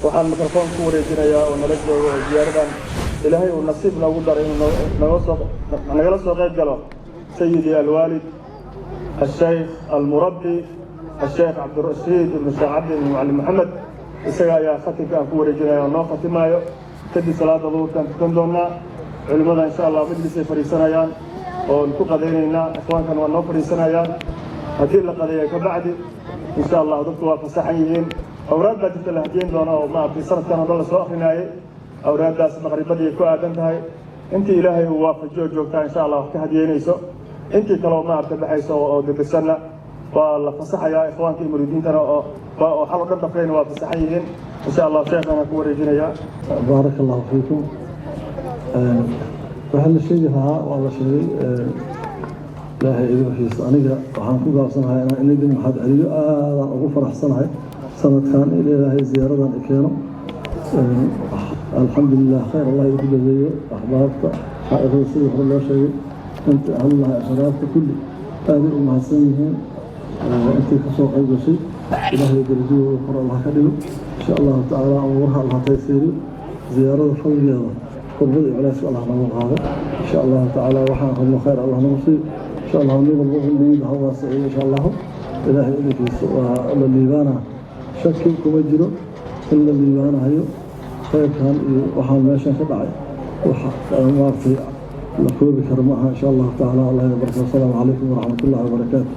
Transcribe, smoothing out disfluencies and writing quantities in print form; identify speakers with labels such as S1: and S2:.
S1: Waxaan mikrafoon ku wareejinayaa oo nala joogo oo ziyaaradan Ilaahay uu nasiib noogu daray inuu naga soo nagala soo qayb galo, سيدي الوالد الشيخ المربي الشيخ عبد الرشيد بن الشيخ عبد بن معلم محمد. Isaga ayaa khatimka aan ku wareejinaya oo noo khatimaayo. Kadib salaada duhurkaan tukan doonaa. Culimmada insha Allah majlisay fadhiisanayaan oon ku qadaynaynaa. Ikhwaankan waa noo fadhiisanayaan. Haddii la qadeeyo ka bacdi, insha Allah, dadku waa fasaxan yihiin. Awraad baa jirta la hadiyeyn doona oo maaragtay sanadkan oo dhan la soo akrinaayey. Awraaddaas maqribadii ku aadan tahay. Intii Ilaahay uu waafajiyo joogtaa, insha Allah, wax ka hadiyeynayso. Intii kaleo maaragtay baxayso oo degdegsanna waa la fasaxayaa. Ikhwaanka iyo muriidiintana oo xal o dhan dafrayna waa fasaxan yihiin, insha Allah. Sheekhana ku wareejinayaa.
S2: بارك الله فيكم. Waxaa la sheegi lahaa waa la sheegay. Ilaahay idinkiisa, aniga waxaan ku gaabsanahay inaan idin mahad celiyo. Aadaan ugu faraxsanahay sanadkan in Ilaahay ziyaaradan i keeno. Alxamdulilah, khayr Allah idinku jazeeyo. Axbaabta xaa'iqada, sidii hore loo sheegay, inta ahlullahi, ashraafta, kulli aaday u mahadsan yihiin. Intii kasoo qayb gashay, Ilaahay darajadooda kor Allah ka dhigo, insha Allahu tacaala. Amuuraha Allah taysiiriyo. Ziyaarada fadligeeda, kurbada iyo culayska Allah nooga qaado, insha Allahu tacaala. Waxaan rabno khayr Allah nagu siiyo, insha Allah. Nin walba niyada ha waasiciyo, insha Allahu. Ilaahay idinkiisa waa la liibaanaa, shaki kuma jiro in la liibaanayo. Khayrkan iyo waxaan meeshan ka dhacay wax maaragtay la koobi karo ma aha, insha Allahu tacaala. Allah idin barko. Asalaamu calaykum waraxmat ullahi wabarakaatu.